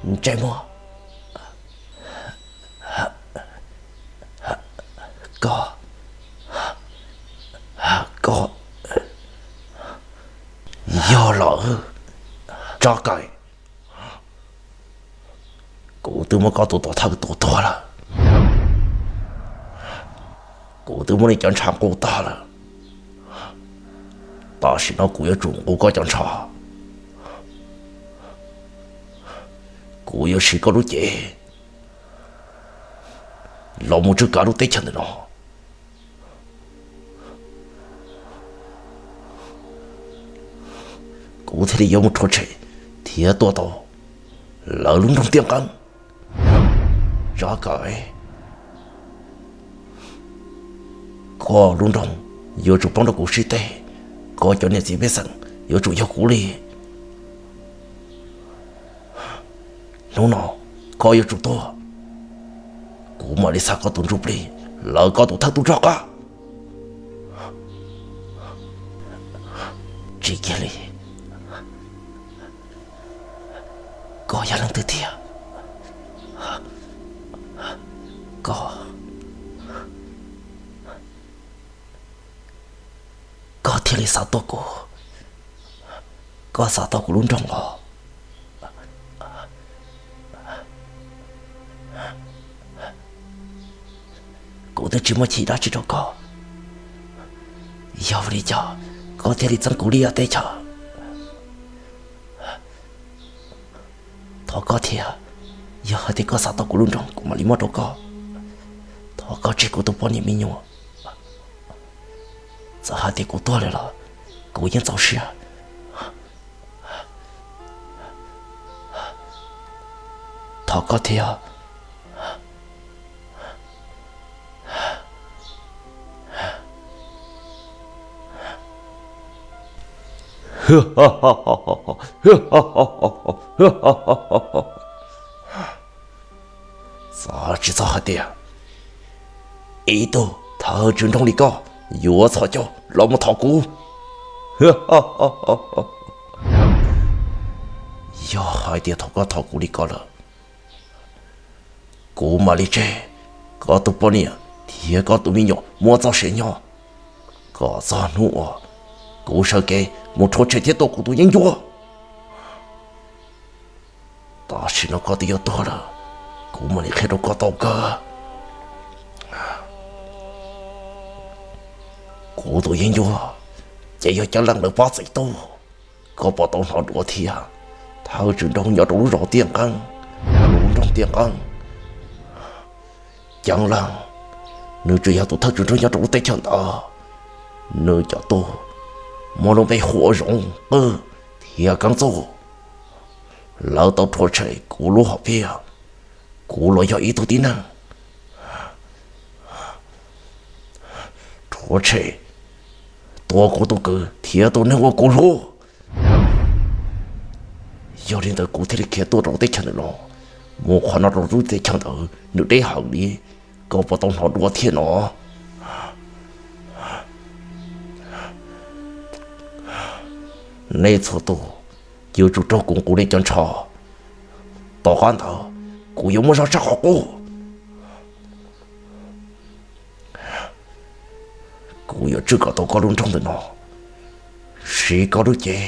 Ntsej muag, koj, koj yog los wb, Tsob Kawm. Kuv twb muab koj tus tuam thawj tua tuag lawm. Kuv twb muab nws cov ntshav nqus tag lawm. Tam sim no kuv yuav tsum nqus koj cov ntshav. Kuv yuav siv koj lub cev los mus tswj kav lub teb chaws ntawm no. Kuv thiaj li yuav mus rhuav tshem thiab tua tau lawv lub nroog Tiaj Nqeeb. Tsob Kawm, koj lub nroog yuav tsum poob rau kuv sib teg, koj cov niam txiv pej xeem yuav tsum yog kuv li. Hnub no koj yuav tsum tuag, kuv mam li xa koj tus ntsuj plig lawv koj tus thawj tub rov qab. Tsis kiag li, koj yog leej twg tiag? Koj, koj thiaj li xav tua kuv, koj xav tau kuv lub nroog los? Kuv twb tsis muaj chim dab tsi rau koj, yog vim li cas koj thiaj li txeeb kuv li yam teb chaws? Thov koj thiab, yog hais tias koj xav tau kuv lub nroog kuv mam li muab rau koj. Thov koj tseg kuv tus poj niam me nyuam. Txawm hais tias kuv tuag lawm los kuv yeej txaus siab. Thov koj thiab. Xav tsis txog hais tias ib tug thawj tswj nroog li koj yuav txhos caug los mus thov kuv. Yog hais tias thaum koj thov kuv li ko lawm, kuv mam li tseg koj tus poj niam thiab koj tus me nyuam muaj txoj sia nyob, kom txog hnub uas kuv sawv kev mus rhuav tshem thiab tua kuv tus yeeb ncuab. Tam sim no koj twb yuav tuag lawm, kuv mam li qhia rau koj tau kawg. Kuv tus yeeb ncuab ces yog Ceeb Leej lawv pob txim tub. Koj puas tau hnov dua thiab? Thawj tswj nroog nyob rau lub zos Tiaj Nqeeb, lub nroog Tiaj Nqeeb. Ceeb Leej, nws tseem yog tus thawj tswj nroog nyob rau lub teb chaws ntawd. Nws cov tub muaj lub npe hu ua Zoov Qwj thiab Keeb Txuj. Lawv tau rhuav tshem kuv lub hom phiaj, kuv los yog ib tug tib neeg rhuav tshem, tua kuv tus kwv thiab tus neeg uas kuv hlub. Yog li ntawd kuv thiaj li khiav tuaj rau teb chaws ntawm no, mus qhov no rau lub teb chaws ntawd nws deb heev li, koj puas tau hnov dua thiab no? Nej txhua tus yuav tsum raug kuv nqus nej cov ntsho. Tom qab ntawd kuv yuav muab zog tshaj qhov qub. Kuv yuav tswj kom tau koj lub nroog ntawm no, siv koj lub cev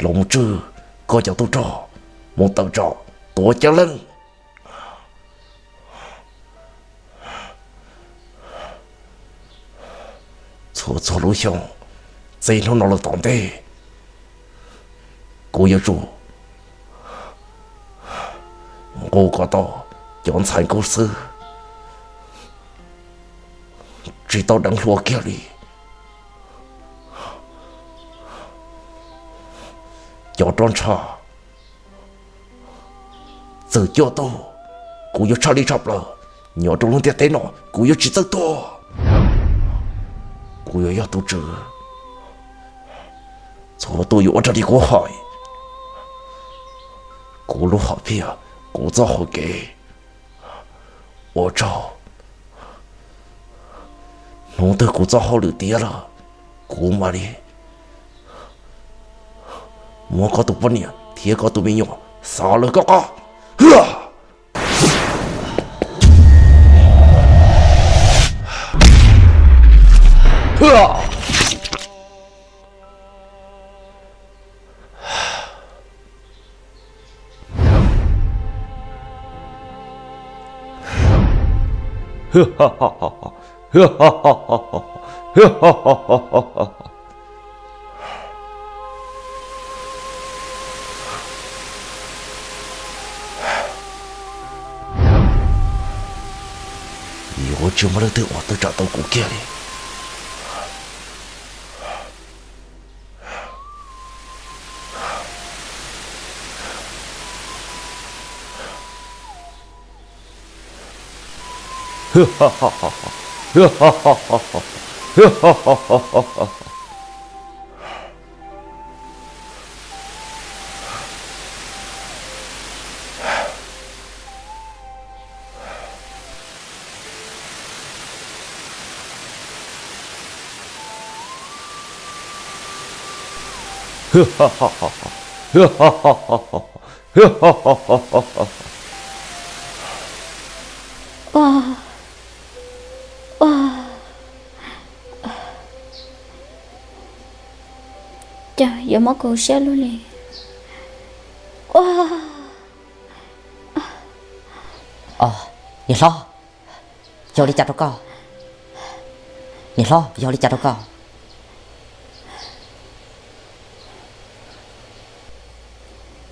los mus tswj koj cov tub rog mus tawm tsam tua ceeb leej. Txhua txhua lub xyoo, txij hnub no los tom ntej, kuv yuav tsum nqus kom tau cov ntxhais nkauj xwb, tsis tau deev hluas kiag li. Cov roj ntsha txwm cuaj tug, kuv yuav tshaj li tshaj plaws. Nyob rau lub ntiaj teb no kuv yuav tsis txawj tuag. Kuv yuav yog tus tswv, txhua tus yuav ua raws li kuv hais. Kuv lub hom phiaj, kuv txoj hau kev, ua tsaug. Hnub twg kuv txoj hauj lwm tiav lawm, kuv mam li muab koj tus poj niam thiab koj tus me nyuam xa lawm koj qab. Yuav tsis muaj leej twg uas tawm tsam tau kuv kiag li. Ua, ua, cas yuav mob kuv siab luaj li. Ua. Niam hlob, yog li cas rau koj? Niam hlob, yog li cas rau koj?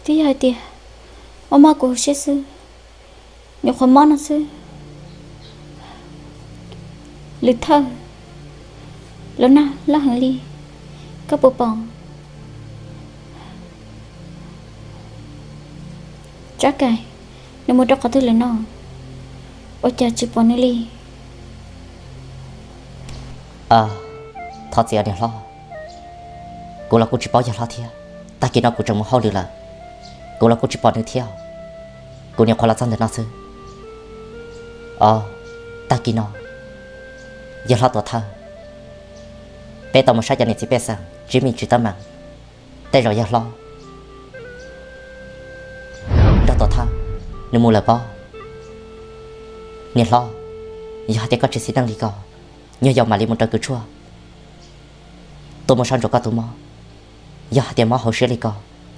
Twb yog hais tias mob mob kuv siab xwb, nyuam qhuav mob no xwb. Lwm thawj, los nag loj heev li, koj puas pom? Tsab Kaim, nws mus rau qhov twg lawm no? Ua cas tsis pom nws li? Thov txim niam hlob, kuv los kuj tsis paub yawg hlob thiab. Tag kis no kuv tseem mus hauj lwm lawm, kuv los kuj tsis pom nws thiab. Kuv nyuam qhuav los txog ntawm no xwb. Os, tag kis no yawg hlob tuav thawj, peb tau mus saib cov niam txiv pej xeem tsis meej tsis teeb meem, tej zaum yawg hlob nrog tuav thawj nws mus lawm pob. Niam hlob, yog hais tias koj tsis xis neej li ko, nyuag yaus mam li mus raws kws tshuaj tuaj mus saib ntsoov koj tus mob. Yog hais tias mob hauv siab li ko,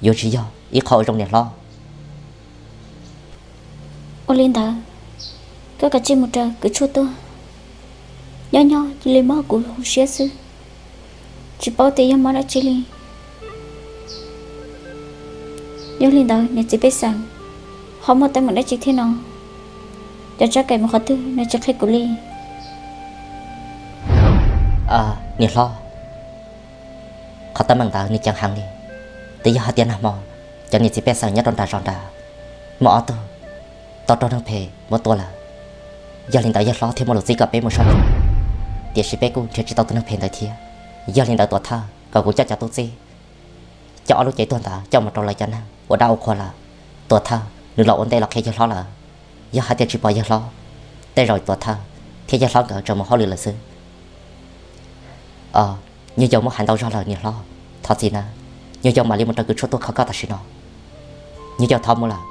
yuav tsis yog ib qho ua zoo niam hlob. Ua li ntawd, koj kav tsij mus raws kws tshuaj tuaj. Nyob nyob cia li mob kuv hauv siab xwb, tsis paub tias yog mob dab tsi li. Yog li ntawd niam txiv pej xeem ho muaj teeb meem dab tsi thiab no? Cov Tsab Kaim mus qhov twg nws tsis qhia kuv li. Niam hlob, qhov teeb meem ntawd nws ceev heev li. Twb yog hais tias nag hmo Cov niam txiv pej xeem nyob rau nram zos nrad muaj ob tug tau raug neeg phem muab tua lawm. Yog li ntawd yawg hlob thiaj muaj lus txib kom peb mus soj ntsuam, tiam sis peb kuj nrhiav tsis tau tus neeg phem ntawd thiab. Yog li ntawd Tuam Thawj kom kuv coj cov tub txib coj ob lub cev tuag ntawd coj mus rau lawv cov neeg ua dab ua qhua lawm. Tuam Thawj nws los ua ntej los qhia yawg hlob lawm. Yog hais tias tsis pom yawg hlob, tej zaum Tuam Thawj thiab yawg hlob nkawd tseem mus hauj lwm lawm xwb. Nyuj Yau muab hais ntau zog lawm niam hlob, thov txim nawb. Nyuj Yau mam li mus raws kws tshuaj tuaj kho koj tam sim no. Nyuj Yau thov mus lawm.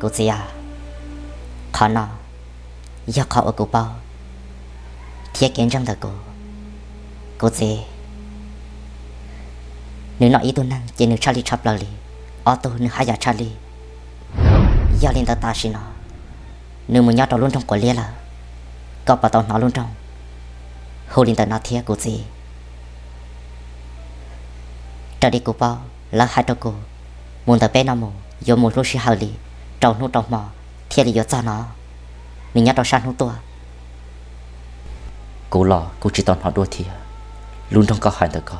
Kuv txiv, qhov no yog qhov uas kuv paub thiab kev ntseeg ntawm kuv. Kuv txiv, nws noj ib tug neeg ces nws tshaj lij tshaj plaws li, ob tug nws haj yam tshaj lij. Yog li ntawd tam sim no nws mus nyob rau lub nroog Quav Liab lawm. Koj puas tau hnov lub nroog hu li ntawm no thiab kuv txiv? Raws li kuv paub lawv hais rau kuv, mus ntawm peb no mus yuav mus lub sij hawm li rau hnub rau hmo thiaj li yuav txog no. Nws nyob rau sab hnub tuaj. Kuv los kuv tsis tau hnov dua thiab. Lub nroog koj hais ntawm ko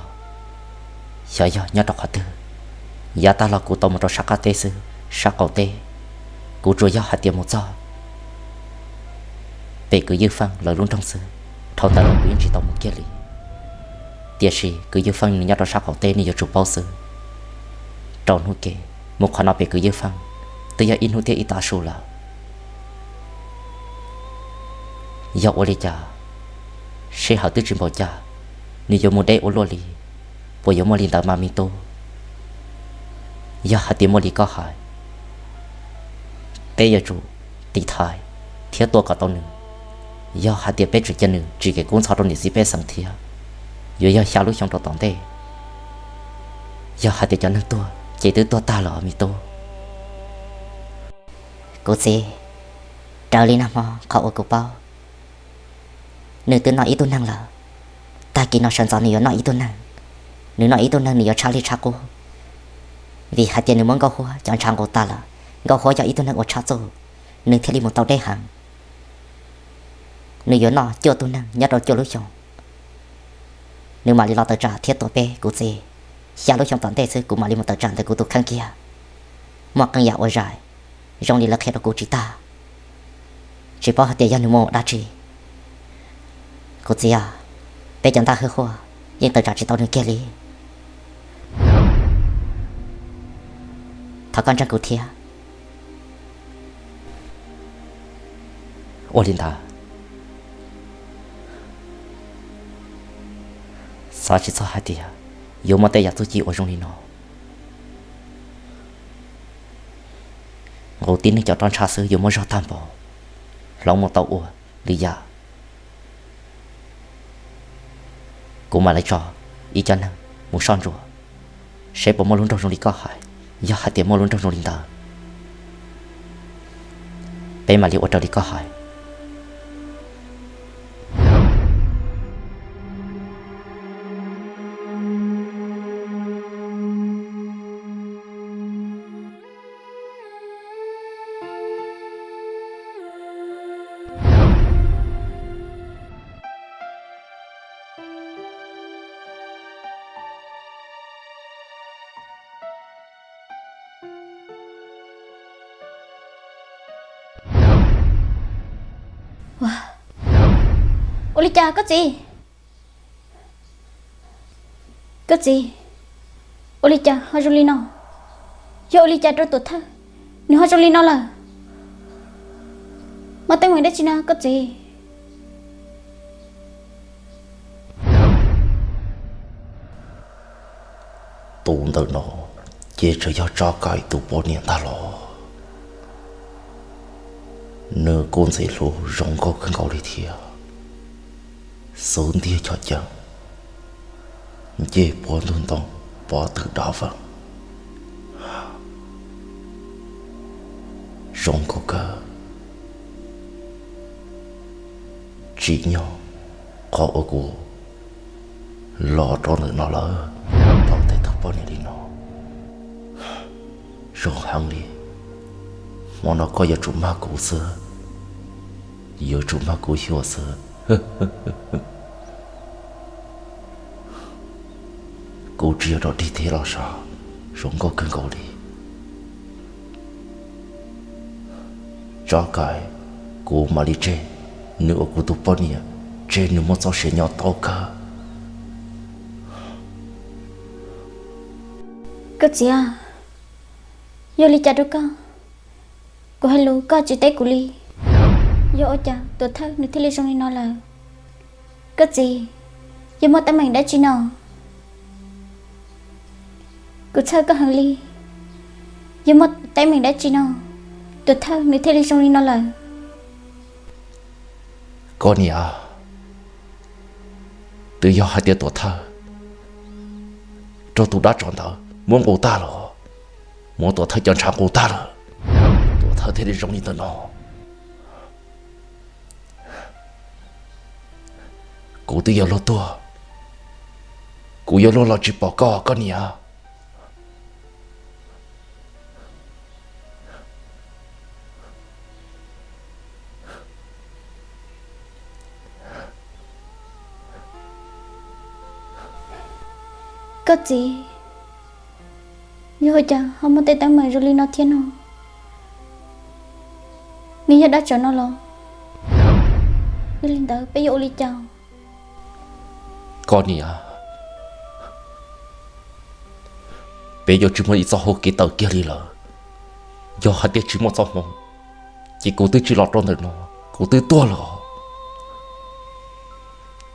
xyov yog nyob rau qhov twg. Yav tag los kuv tau mus rau sab qab teb xwb, sab qaum teb. Kuv tsuas yog hais tias mus txog pem kwv Ywj Feej lawv lub nroog xwb, dhau ntawd los kuv yeej tsis tau mus kiag li. Tiam sis kwv Ywj Feej nws nyob rau sab qaum teb nws yuav tsum paub xwb. Rau hnub ke mus qhov no pem kwv Ywj Feej twb yog ib hnub thiab ib tav su lawm. Yog ua li cas sij hawm twb tsis npaum cas, nws yuav mus deb ua luaj li? Puas yuav muaj li ntawd mas me tub? Yog hais tias muaj li koj hais, peb yuav tsum tiv thaiv thiab tua kom tau nws. Yog hais tias peb tseem cia nws tsim kev kub ntxhov rau niam txiv pej xeem thiab, yuav yog xya lub xyoo rau tom ntej. Yog hais tias cov neeg tuag ces twb tuag tag lawm me tub. Kuv txiv, Raws li nag hmo qhov uas kuv paub, nws twb noj ib tug neeg lawm. Tag kis no sawv ntxov nws yuav noj ib tug neeg. Nws noj ib tug neeg nws yuav tshaj li tshaj qub, vim hais tias nws muab Nkauj Huab cov ntshav nqus tag lawm. Nkauj Huab yog ib tug neeg uas tshaj txuj, nws thiaj li mus tau deb heev. Nws yuav noj cuaj tug neeg nyob rau cuaj lub xyoos. Nws mam li los tawm tsam thiab tua peb kuv txiv. Xya lub xyoo tom ntej xwb kuv mam li mus tawm tsam ntawm kuv tus kheej kiag. Muaj qee yam uas zais zoo li lawv qhia rau kuv tsis tag, tsis paub hais tias yog nws muaj dab tsi. Kuv txiv, peb cov ntaj hwj huaj yeej tawm tsam tsis tau nws kiag li. Thov koj ntseeg kuv thiab. Ua li ntawd, xav tsis txog hais tias yuav muaj tej yam txuj ci uas zoo li no. Nqus tib neeg cov roj ntsha xwb yuav muaj zog tag npaum, hloov mus tau ua li yam. Kuv mam li tso ib co neeg mus soj ntsuam, seb puas muaj lub nroog zoo li koj hais. Yog hais tias muaj lub nroog zoo li ntawd, peb mam li ua raws li koj hais. Ua li cas koj txiv? Koj txiv, ua li cas ho zoo li no? Yog ua li cas rau Tuam Thawj, nws ho zoo li no lawm? Muaj teeb meem dab tsi no koj txiv? Tus ntawm no ces tseem yog Tsab Kaim tus poj niam ntag los. Nws kuj ntxim hlub Zoo Nkauj kawg nkaus li thiab. Xub ntiag chom cees, ncej puab ntug ntoo, pob tw dab feem. Zoo Nkauj kawg, tsim nyog qhov uas kuv los rau ntawm no lawm, tau tej tug poj niam li no. Zoo heev li, hmo no koj yuav tsum mag kuv xwb, yuav tsum mag kuv xyuas xwb. Kuv tsis yog dog dig thiab los sav, Zoo Nkauj kawg nkaus li. Tsab Kaim, kuv mam li tseg nws ua kuv tus poj niam, tseg nws muaj txoj sia nyob tau kawg. Koj txiv, yog li cas rau koj? Kuv hais lus koj tsis teb kuv li. Yog ua cas Tuam Thawj nws thiaj li zoo li no lawm? Koj txiv, yog muaj teeb meem dab tsi no? Kuv txhawj koj heev li. Yog muaj teeb meem dab tsi no, Tuam Thawj nws thiaj li zoo li no lawm? Koj niam, twb yog hais tias Tuam Thawj raug tus dab tsov ntawd muab nqus tag lawm, muab Tuam Thawj cov ntshav nqus tag lawm, Tuam Thawj thiaj li zoo li ntawm no. Kuv twb yuav luag tuag, kuv yuav luag los tsis pom koj, koj niam. Koj txiv, yog ua cas ho muaj tej teeb meem zoo li no thiab no? Nws yog dab tsov no los? Yog li ntawd peb yuav ua li cas? Koj niam, peb yuav tsis muaj ib txoj hau kev tawm kiag li lawm. Yog hais tias tsis muaj txoj hmoo, ces kuv twb tsis los rau ntawm no, kuv twb tuag lawm.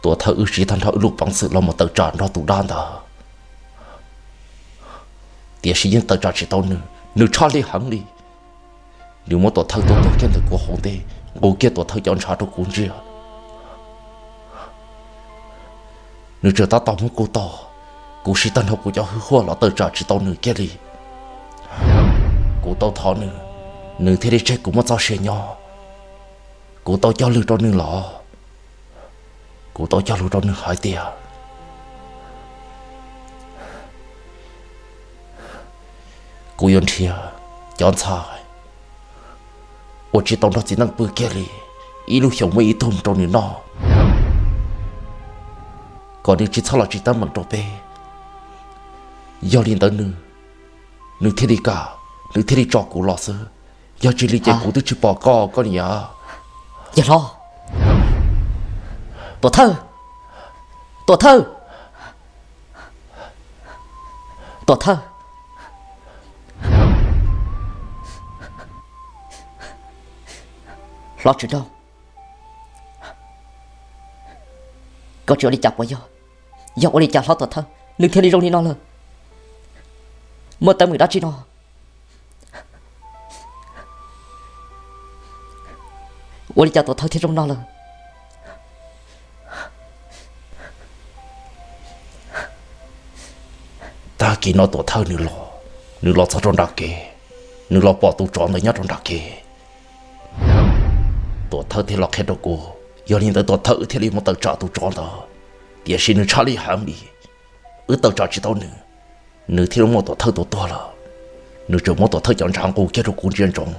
Tuam Thawj wb siv tag nrho wb lub peev xwm los mus tawm tsam nrog tus dab ntawd, tiam sis yeej tawm tsam tsis tau nws, nws tshaj li heev li. Nws muab Tuam Thawj tua tuag kiag ntawm kuv hauv ntej, nqus kiag Tuam Thawj cov ntshav rau kuv ntsia. Nws tseem tab tom muab kuv tom, kuv siv tag nrho kuv cov hwj huaj los tawm tsam tsis tau nws kiag li. Kuv tau thov nws, nws thiaj li tseg kuv muaj txoj sia nyob. Kuv tau cog lus rau nws los, kuv tau cog lus rau nws hais tias kuv yuav nrhiav cov ntxhais uas tsis tau nrog txiv neej pw kiag li, ib lub xyoos muaj ib tug mus rau nws noj, kom nws tsis txhob los tsis teeb meem rau peb. Yog li ntawd nws, nws thiaj li kam, nws thiaj li tso kuv los xwb. Yog tsis li ces kuv twb tsis pom koj, koj niam. Yawg hlob, Tuam Thawj, Tuam Thawj, Tuam Thawj. Hlob Tswv Nraug, koj tsis ua li cas puas yog? Yog ua li cas hlob Tuam Thawj nws thiaj li zoo li no lawm? Muaj teeb meem dab tsi no? Ua li cas Tuam Thawj thiaj zoo no lawm? Tag kis no Tuam Thawj nws los, nws los txog rau nram kev, nws los pom tus tsov ntawd nyob rau nram kev. Tuam Thawj thiaj los qhia rau kuv, yog li ntawd Tuam Thawj wb thiaj li mus tawm tsam tus tsov ntawd. Tiam sis nws tshaj lij heev li, wb tawm tsam tsis tau nws, nws thiaj li muab Tuam Thawj tua tuag lawm. Nws tseem muab Tuam Thawj cov ntshav nqus kiag rau kuv ntsia ntsoov.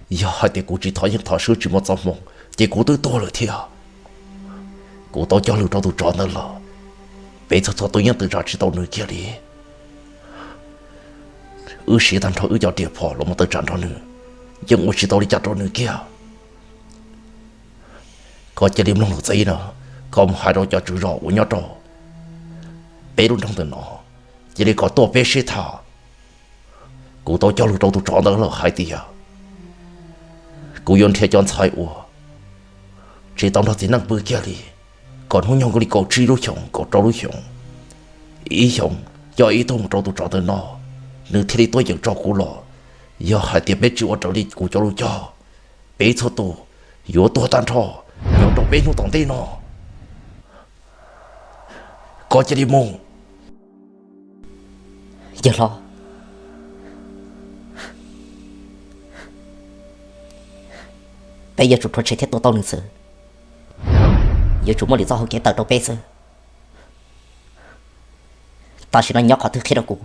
Yog hais tias kuv tsis thov yeej thov swb tsis muaj txoj hmoo ces kuv twb tuag lawm thiab. Kuv tau cog lus rau tus tsov ntawd lawm, peb txhua txhua tus yeej tawm tsam tsis tau nws kiag li. Wb siv tag nrho wb cov riam phom los mus tawm tsam nrog nws, yeej ua tsis tau li cas rau nws kiag. Koj cia li mloog lus txib no, koj mus hais rau cov tswv zos uas nyob rau peb lub nroog ntawm no, cia li kom tuaj peb sib tham. Kuv tau cog lus rau tus tsov ntawd lawm hais tias kuv yuav nrhiav cov ntxhais uas tsis tau nrog txiv neej pw kiag li, kom hnub nyoog nkaus li kaum tsib lub xyoos kaum rau lub xyoos, ib xyoos coj ib tug mus rau tus tsov ntawm no, nws thiaj li tuaj yeem tso kuv los. Yog hais tias peb tsis ua raws li kuv cov lus cog, peb txhua tus yuav tuag tag nrho nyob rau peb hnub tom ntej no. Koj cia li mus. Yawg hlob, peb yuav tsum rhuav tshem thiab tua tau nws xwb. Yuav tsum muaj lwm txoj hau kev tawm rau peb xwb. Tam sim no nyob qhov twg qhia rau kuv,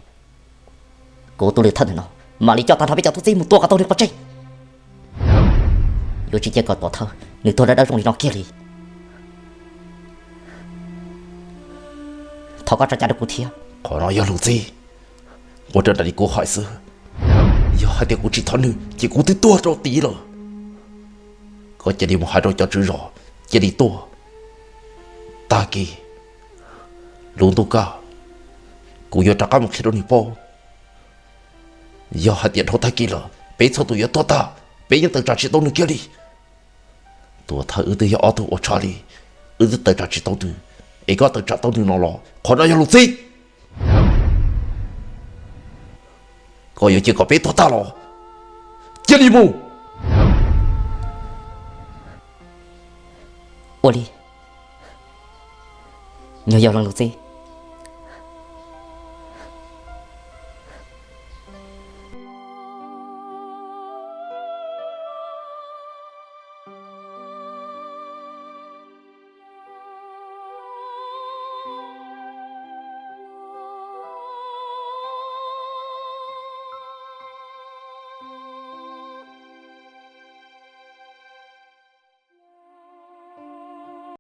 kuv tus lwm thawj ntawm no mam li coj tag nrho peb cov tub txib mus tua kom tau nws pov tseg. Yuav tsis cia kom Tuam Thawj nws tuag dawb dawb zoo li no kiag li. Thov koj tso cai rau kuv thiab. Qhov no yog lus txib, ua raws li kuv hais xwb. Yog hais tias kuv tsis thov nws ces kuv twb tuag rau tid lawm. Koj cia li mus hais rau cov tswv zos cia li tuaj. Tag kis lub ntuj kaj, kuv yuav rov qab mus qhia rau nws paub. Yog hais tias dhau tag kis lawm peb txhua tus yuav tuag tag, peb yeej tawm tsam tsis tau nws kiag li. Tuam Thawj, wb twb yog ob tug ua tshaj li, wb twb tawm tsam tsis tau nws, es koj tawm tsam tau nws no los? Qhov no yog lus txib. Koj yuav cia kom peb tuag tag los? Cia li mus. Ua li, nyob yog lus txib.